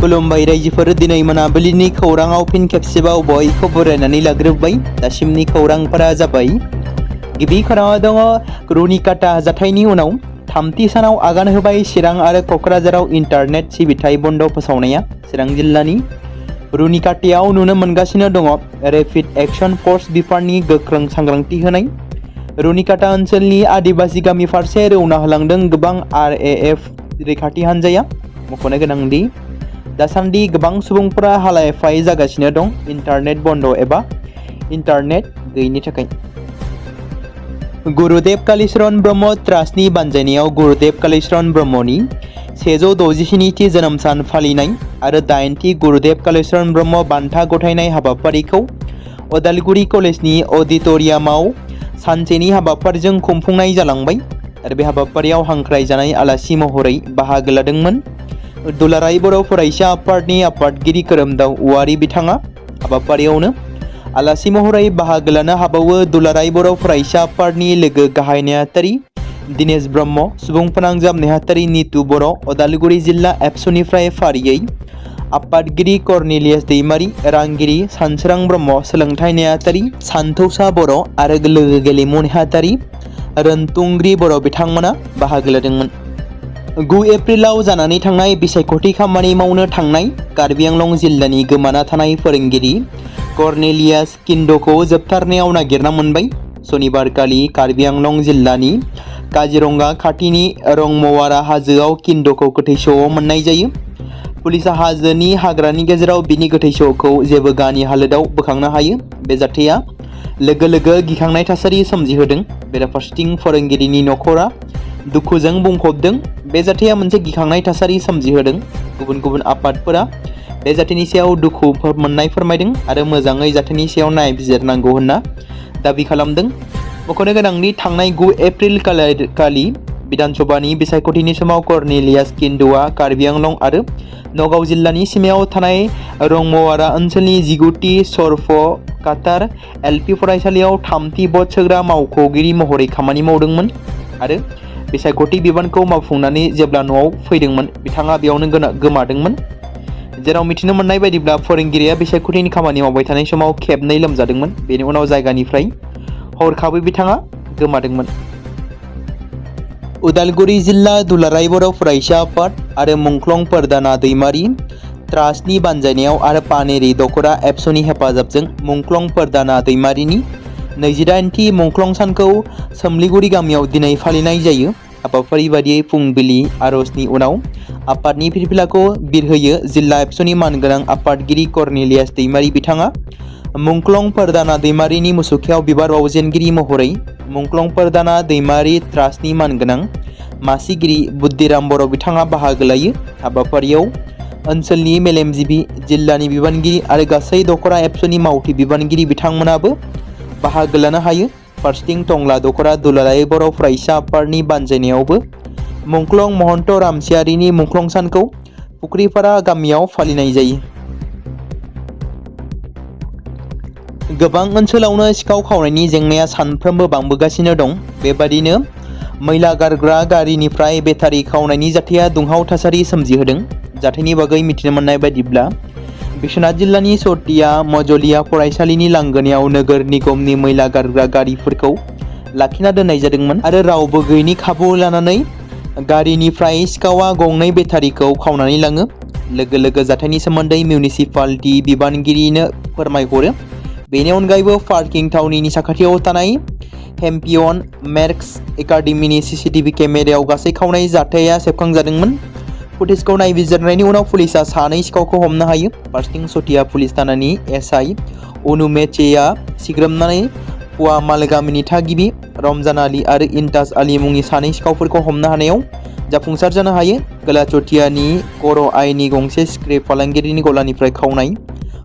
खुलुमबाय रायजोफोर दिनै मोनाबिलिनि खौराङाव फिन खेबसेबाव बयखौ बरायनानै लाग्रोबाय। दासिमनि खौरांफोरा जाबाय। गिबि खौराङाव दङ रुनिकाटा जाथायनि उनाव थामथि सानाव आगान होबाय चिरां आरो क'क्राझाराव इन्टारनेट सिबिथाय बन्द फोसावनाया। चिरां जिल्लानि रुनिकाटायाव नुनो मोनगासिनो दङ रेपिड एक्शन फर्स बिफाननि गोख्रों सांग्रांथि होनाय। रुनिकाटा ओनसोलनि आदिबासि गामि फारसे रौना होलांदों गोबां RAF रैखाथि हान्जाया। मख'नो गोनांदि दासान्दि गोबां सुबुंफोरा हालाय-हाफाय जागासिनो दं इन्टारनेट बन्द एबा इन्टारनेट गैयिनि थाखाय। गुरुदेव कालीचरण ब्रह्म ट्रास्टनि बानजायनायाव गुरुदेव कालीचरण ब्रह्मनि 167थि जोनोम सान फालिनाय आरो 8थि गुरुदेव कालीचरण ब्रह्म बान्था गथायनाय हाबाफारिखौ उदालगुरि कलेजनि अडिट'रियामाव सानसेनि हाबाफारिजों खुंफुंनाय जालांबाय आरो बे हाबाफारियाव हांख्रायजानाय आलासि महरै बाहागो लादोंमोन दुलाराय बर' फरायसा आफादनि आफादगिरि खोरोमदाव औवारी बिथाङा। हाबाफारियावनो आलासि महरै बाहागो लानो हाबावो दुलाराय बर' फरायसा आफादनि लोगो गाहाय नेहाथारि दिनेश ब्रह्म, सुबुं फोनांजाब नेहाथारि नितु बर', उदालगुरि जिल्ला एबसुनिफ्राय फारियै आफादगिरि कर्नेलियास दैमारी, रांगिरि सानसोरां ब्रह्म, सोलोंथाइ नेहाथारि सान्थौसा बर' आरो लोगो गेलेमु नेहाथारि रोनतुंग्रि बर' बिथांमोना बाहागो लादोंमोन। 9 एप्रिलाव जानानै थांनाय बिसायख'थि खामानि मावनो थांनाय कार्बि आंलं जिल्लानि गोमाना थानाय फोरोंगिरि कर्नेलियास किन्द'खौ जोबथारनायाव नागिरना मोनबाय। सनिबारखालि कार्बि आंलं जिल्लानि काजिरंगा खाथिनि रंमवारा हाजोआव किन्द'खौ गोथै सह'आव मोननाय जायो। पुलिसा हाजोनि हाग्रानि गेजेराव बिनि गोथै सह'खौ जेबो गानि हालोदाव बोखांनो हायो। बे जाथाया लोगो लोगो गिखांनाय थासारि सोमजिहोदों। बेराफारसेथिं फोरोंगिरिनि न'खरा दुखुजों बुंफबदों। बे जाथाया मोनसे गिखांनाय थासारि सोमजिहोदों। गुबुन गुबुन आफादफोरा बे जाथायनि सायाव दुखु मोननाय फोरमायदों आरो मोजाङै जाथायनि सायाव नायबिजिरनांगौ होनना दाबि खालामदों। मख'नो गोनांदि थांनाय 9 एप्रिल खालि बिधानसभानि बिसायख'थिनि समाव कर्नेलियास किन्द'आ कार्बि आंलं आरो नगाव जिल्लानि सिमायाव थानाय रंमवारा ओनसोलनि 19थि सरफ काटार LP फरायसालियाव 3थि भट सोग्रा मावख'गिरि महरै खामानि मावदोंमोन आरो बिसायख'थि बिबानखौ मावफुंनानै जेब्ला न'आव फैदोंमोन बिथाङा बेयावनो गोमादोंमोन। जेराव मिथिनो मोननाय बायदिब्ला फोरोंगिरिया बिसायख'थिनि खामानि मावबाय थानाय समाव खेबनै लोमजादोंमोन। बेनि उनाव जायगानिफ्राय हरखाबै बिथाङा गोमादोंमोन। उदालगुरि जिल्ला दुलाराय बर' फरायसा आफाद आरो मुंख्लं परदाना दैमारि ट्रास्टनि बानजायनायाव आरो पानेरि दख'रा एबसुनि हेफाजाबजों मुंख्लं परदाना दैमारिनि 28थि मुंख्लं सानखौ सोमलिगुरि गामियाव दिनै फालिनाय जायो। हाबाफारि बादियै फुंबिलि आर'जनि उनाव आफादनि फिरफिलाखौ बिरहोयो जिल्ला एबसुनि मानगोनां आफादगिरि कर्नेलियास दैमारी बिथाङा। मुंख्लं परदाना दैमारिनि मुसुखायाव बिबार बावजेनगिरि महरै मुंख्लं परदाना दैमारि ट्रास्टनि मानगोनां मासिगिरि बुद्धिराम बर' बिथाङा बाहागो लायो। हाबाफारियाव ओनसोलनि मेलेमजिबि, जिल्लानि बिबानगिरि आरो गासै दख'रा एबसुनि मावथि बिबानगिरि बिथांमोनाबो बाहागो लानो हायो। फारसेथिं टंला दख'रा दुलाराय बर' फरायसा आफादनि बानजायनायावबो मुंख्लं महन्त रामसियारिनि मुंख्लं सानखौ फुख्रिपारा गामियाव फालिनाय जायो। गोबां ओनसोलावनो सिखाव खावनायनि जेंनाया सानफ्रोमबो बांबोगासिनो दं। बेबादिनो मैला गारग्रा गारिनिफ्राय बेटारि खावनायनि जाथाया दुंहाव थासारि सोमजिहोदों। जाथायनि बागै मिथिनो मोननाय बायदिब्ला बिश्वनाथ जिल्लानि चटिया मजलिया फरायसालिनि लांगोनायाव नोगोर निगमनि मैला गारग्रा गारिफोरखौ लाखिना दोननाय जादोंमोन आरो रावबो गैयैनि खाबु लानानै गारिनिफ्राय सिखावा गंनै बेटारिखौ खावनानै लाङो। लोगो लोगो जाथायनि सोमोन्दै मिउनिसिपालिटि बिबानगिरिनो फोरमायहरो। बेनि अनगायैबो पार्किं थावनिनि साखाथियाव थानाय हेम्पियन मेर्क्स एकाडेमिनि CCTV केमेरायाव गासै खावनाय जाथाया सेबखांजादोंमोन। फुटेजखौ नायबिजिरनायनि उनाव पुलिसा सानै सिखावखौ हमनो हायो। फारसेथिं चटिया पुलिस थानानि SI अनुमेचेआ सिग्रोमनानै पुवामाल गामिनि थागिबि रमजान आली आरो इन्ताज आली मुंनि सानै सिखावफोरखौ हमनो हानायाव जाफुंसार जानो हायो। खोला चटियानि कर' आइनि गंसे स्क्रेप फालांगिरिनि गलानिफ्राय खावनाय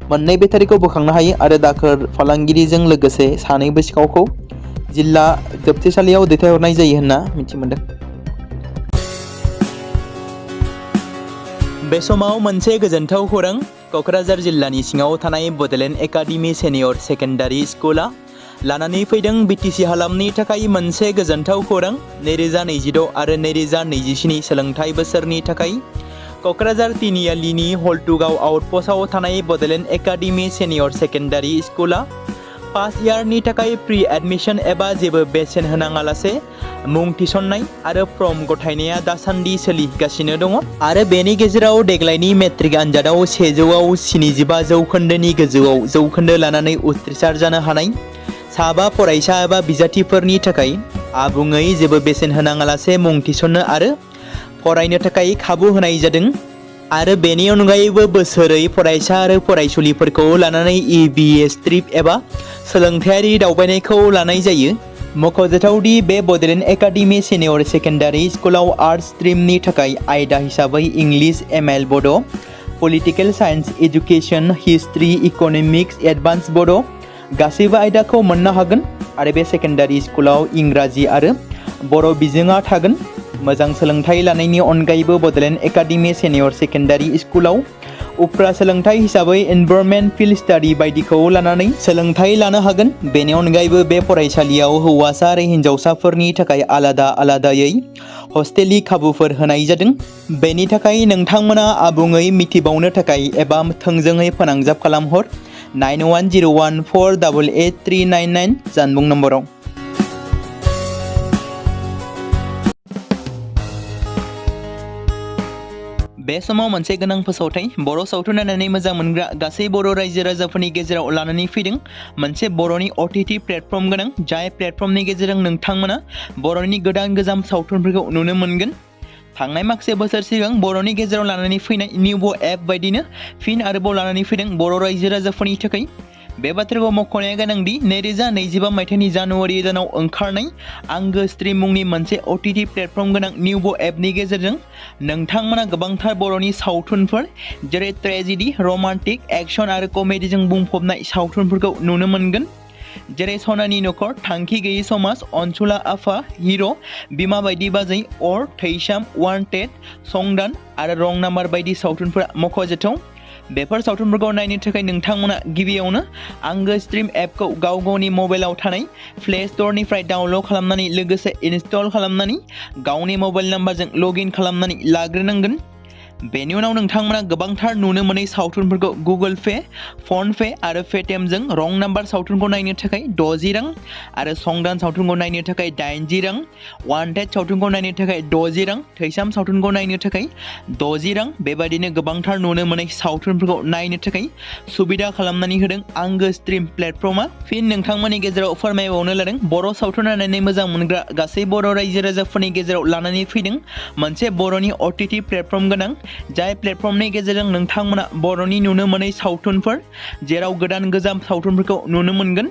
मोननै बेटारिखौ बोखांनो हायो आरो दाखोर फालांगिरिजों लोगोसे सानैबो सिखावखौ जिल्ला जोबथेसालियाव दैथायहरनाय जायो होनना मिथिमोनदों। बे समाव मोनसे गोजोनथाव खौरां। क'क्राझार जिल्लानि सिङाव थानाय बड'लेण्ड एकाडेमि सेनियर सेकेन्डारि स्कुला लानानै फैदों BTC हालामनि थाखाय मोनसे गोजोनथाव खौरां। 2026 आरो 2027 सोलोंथाइ बोसोरनि थाखाय क'क्राझार तिनिआलिनि हल्टुगाव आउटपस्टआव थानाय बड'लेण्ड एकाडेमि सेनियर सेकेन्डारि स्कुला फार्स्ट इयारनि थाखाय प्रि एडमिशन एबा जेबो बेसेन होनाङालासे मुं थिसननाय आरो फर्म गथायनाया दासान्दि सोलिगासिनो दङ आरो बेनि गेजेराव देग्लायनि मेट्रिक आनजादाव 100आव 75 जौखोन्दोनि गोजौआव जौखोन्दो लानानै उथ्रिसार जानो हानाय साबा फरायसा एबा बिजाथिफोरनि थाखाय आबुङै जेबो बेसेन होनाङालासे मुं थिसननो आरो फरायनो थाखाय खाबु होनाय जादों आरो बेनि अनगायैबो बोसोरै फरायसा आरो फरायसुलिफोरखौ लानानै EBS ट्रिप एबा सोलोंथायारि दावबायनायखौ लानाय जायो। मख'जाथावदि बे बड'लेण्ड एकाडेमि सेनियर सेकेन्डारि स्कुलाव आर्ट्स स्ट्रिमनि थाखाय आयदा हिसाबै इंलिश ML बड', political science education, history, economics, advance बड' गासैबो आयदाखौ मोननो हागोन आरो बे सेकेन्डारि स्कुलाव इंराजि आरो बर' बिजोङा थागोन। मोजां सोलोंथाइ लानायनि अनगायैबो बड'लेण्ड एकाडेमि सेनियर सेकेन्डारि स्कुलाव उफ्रा सोलोंथाइ हिसाबै एनभायरनमेन्ट फिल्ड स्टाडि बायदिखौ लानानै सोलोंथाइ लानो हागोन। बेनि अनगायैबो बे फरायसालियाव हौवासा आरो हिन्जावसाफोरनि थाखाय आलादा आलादायै हस्टेलनि खाबुफोर होनाय जादों। बेनि थाखाय नोंथांमोना आबुङै मिथिबावनो थाखाय एबा थोंजोङै फोनांजाब खालामहर 9101488399 जानबुं नम्बराव। बे समाव मोनसे गोनां फोसावथाय बर' सावथुन नायनानै मोजां मोनग्रा गासै बर' रायजो राजाफोरनि गेजेराव लानानै फैदों मोनसे बर'नि OTT प्लेटफर्म गोनां जाय प्लेटफर्मनि गेजेरजों नोंथांमोना बर'नि गोदान गोजाम सावथुनफोरखौ नुनो मोनगोन। थांनाय माखासे बोसोर सिगां बर'नि गेजेराव लानानै फैनाय निउबो एप बायदिनो फिन आरोबाव लानानै फैदों बर' रायजो राजाफोरनि थाखाय। बे बाथ्राखौ मख'नाया गोनांदि 2025 मायथाइनि जानुवारि दानाव ओंखारनाय आंगो स्ट्रिम मुंनि मोनसे OTT प्लेटफर्म गोनां निउबो एपनि गेजेरजों नोंथांमोना गोबांथार बर'नि सावथुनफोर जेरै ट्रेजेडि, रमान्टिक, एक्शन आरो कमेडिजों बुंफबनाय सावथुनफोरखौ नुनो मोनगोन। जेरै सनानि नखर, थांखि गैयै समाज, अनसुला आफा, हिर', बिमा बायदि बाजै, अर, थैसाम, वान्टेड, संदान आरो रं नाम्बार बायदि सावथुनफोरा मख'जाथाव। बेफोर सावथुनफोरखौ नायनो थाखाय नोंथांमोना गिबियावनो आंगो स्ट्रिम एपखौ गावनि मबाइलाव थानाय प्ले स्ट'रनिफ्राय डाउनल'ड खालामनानै लोगोसे इनस्टल खालामनानै गावनि मबाइल नाम्बारजों लगइन खालामनानै लाग्रोनांगोन। बेनि उनाव नोंथांमोना गोबांथार नुनो मोनै सावथुनफोरखौ गुगोल पे, फन पे आरो पेटिएमजों रं नाम्बार सावथुनखौ नायनो थाखाय 60 रां आरो संदान सावथुनखौ नायनो थाखाय 80 रां, वान्टेड सावथुनखौ नायनो थाखाय 60 रां, थैसाम सावथुनखौ नायनो थाखाय 60 रां बेबायदिनो गोबांथार नुनो मोनै सावथुनफोरखौ नायनो थाखाय सुबिदा खालामनानै होदों आंगो स्ट्रिम प्लेटफर्मा। फिन नोंथांमोननि गेजेराव फोरमायबावनो लादों बर' सावथुन नायनानै मोजां मोनग्रा गासै बर' रायजो राजाफोरनि गेजेराव लानानै फैदों मोनसे बर'नि OTT प्लेटफर्म गोनां जाय प्लेटफर्मनि गेजेरजों नोंथांमोना बर'नि नुनो मोनै सावथुनफोर जेराव गोदान गोजाम सावथुनफोरखौ नुनो मोनगोन।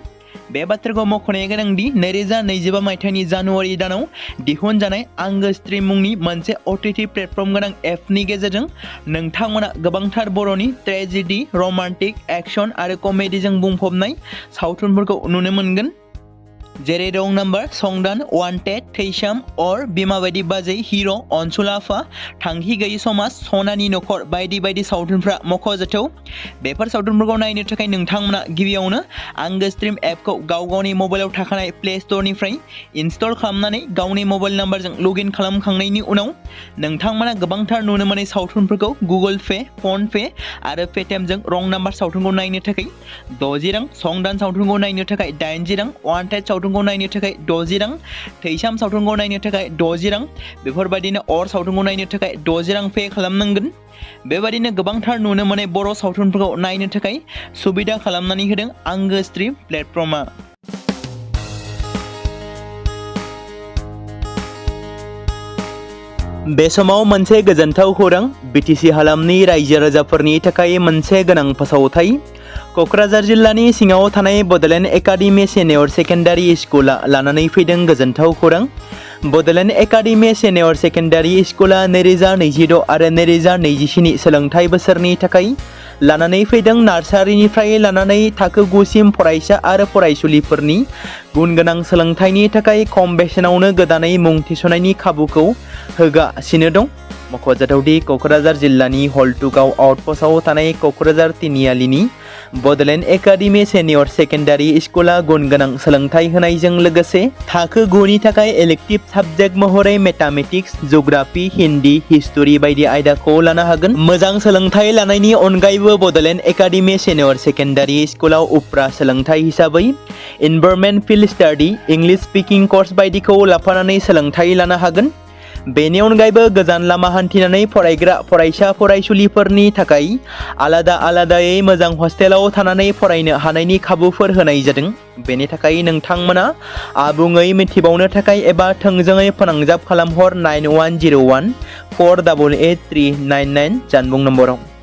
बे बाथ्राखौ मख'नाया गोनांदि 2025 मायथाइनि जानुवारि दानाव दिहुनजानाय आंगो स्ट्रिम मुंनि मोनसे OTT प्लेटफर्म गोनां एपनि गेजेरजों नोंथांमोना गोबांथार बर'नि ट्रेजेडि, रमान्टिक, एक्शन आरो कमेडिजों बुंफबनाय सावथुनफोरखौ नुनो मोनगोन। जेरै रं नाम्बार, संदान, वान्टेड, थैसाम, अर, बिमा बायदि बाजै, हिर', अनसुला आफा, थांखि गैयै समाज, सनानि नखर बायदि बायदि सावथुनफ्रा मख'जाथाव। बेफोर सावथुनफोरखौ नायनो थाखाय नोंथांमोना गिबियावनो आंगो स्ट्रिम एपखौ गावनि मबाइलाव थाखानाय प्ले स्ट'रनिफ्राय इनस्टल खालामनानै गावनि मबाइल नाम्बारजों लगइन खालामखांनायनि उनाव नोंथांमोना गोबांथार नुनो मोनै सावथुनफोरखौ गुगोल पे, फन पे आरो पेटिएमजों रं नाम्बार सावथुनखौ नायनो थाखाय 60 रां, संदान सावथुनखौ नायनो थाखाय 80 रां, वान्टेड सावथुनखौ नायनो थाखाय 60 रां, थैसाम सावथुनखौ नायनो थाखाय 60 रां बेफोरबायदिनो अर सावथुनखौ नायनो थाखाय 60 रां पे खालामनांगोन। बेबायदिनो गोबांथार नुनो मोनै बर' सावथुनफोरखौ नायनो थाखाय सुबिदा खालामनानै होदों आंगो स्ट्रिम प्लेटफर्मा। बे समाव मोनसे गोजोनथाव खौरां BTC हालामनि रायजो राजाफोरनि थाखाय मोनसे गोनां फोसावथाय। क'क्राझार जिल्लानि सिङाव थानाय बड'लेण्ड एकाडेमि सेनियर सेकेन्डारि स्कुला लानानै फैदों गोजोनथाव खौरां। बड'लेण्ड एकाडेमि सेनियर सेकेन्डारि स्कुला 2026 आरो 2027 सोलोंथाइ बोसोरनि थाखाय लानानै फैदों नार्सारिनिफ्राय लानानै थाखो 9 सिम फरायसा आरो फरायसुलिफोरनि गुन गोनां सोलोंथाइनि थाखाय खम बेसेनावनो गोदानै मुं थिसननायनि खाबुखौ होगासिनो दं। मख'जाथावदि क'क्राझार जिल्लानि हल्टुगाव आउटपस्टआव थानाय क'क्राझार तिनिआलिनि बड'लेण्ड एकाडेमि सेनियर सेकेन्डारि स्कुला गुनगोनां सोलोंथाइ होनायजों लोगोसे थाखो 9 नि थाखाय इलेक्टिभ साबजेक्ट महरै मेथामेटिक्स, जिअ'ग्राफि, हिन्दी, हिस्टरि बायदि आयदाखौ लानो हागोन। मोजां सोलोंथाइ लानायनि अनगायैबो बड'लेण्ड एकाडेमि सेनियर सेकेन्डारि स्कुलाव उफ्रा सोलोंथाइ हिसाबै environment field study, English speaking course बायदिखौ लाफानानै सोलोंथाइ लानो हागोन। बेनि अनगायैबो गोजान लामा हान्थिनानै फरायग्रा फरायसा फरायसुलिफोरनि थाखाय आलादायै मोजां हस्टेलाव थानानै फरायनो हानायनि खाबुफोर होनाय जादों। बेनि थाखाय नोंथांमोना आबुङै मिथिबावनो थाखाय एबा थोंजोङै फोनांजाब खालामहर 9101 488 399 जानबुं नम्बराव।